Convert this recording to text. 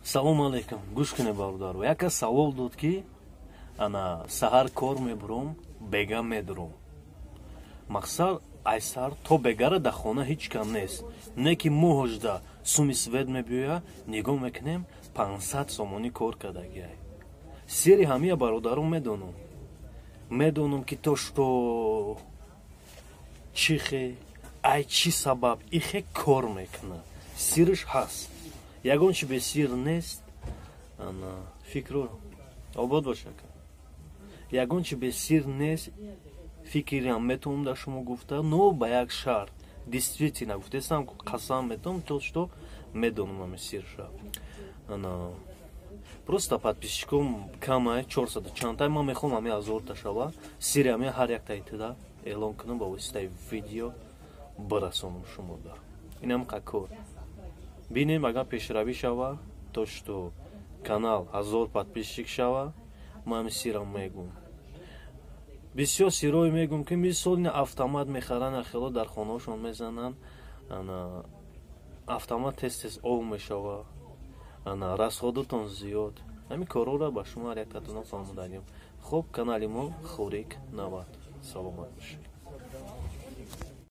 Салому алейкум. Гӯш кунед, бародаро, яка савол дод, ки ана саҳар кор мебуром, бега медуром, мақсад, ай саҳар то бегара дар хона ҳеҷ кам нест, не ки моҳожда суми свет мебиёя, нигоҳ мекунем, 500 сомонӣ кор кардагиай. Сири ҳамия, бародаро, медонам, медонам, ки то что чихе, ай чӣ сабаб ихе кор мекунад. Сириш ҳаст, ягон чи бесир нест. Ана фикру обод бошад, ягон чи бесир нест. Фикрам метавонам дар шумо гуфта, но ба як шарт. Действительно гуфтесам, қасам метавонам, то что медонам ами сирша. Ана просто подписчиком камай, чорсаду чандтай. Ман мехоҳам ами 1000-та шава. Сири ами ҳар якта итида эълон кунам, ба воситаи видео бирасонам шумода. Инам кор бинем, агар пешравӣ шава, то что канал 1000 подписчик шава, ман ами сирам мегӯм. Бисёр сирое мегӯм, ки мисол автомат мехаранд, ахело дар хонаҳошон мезананд. Ана автомат тез тез ов мешава, ана расходотон зиёд. Ҳамин корҳоро ба шумо ҳар яктатона фаҳмоданем. Хуб, канали мо Хурик 90. Саломат бошед.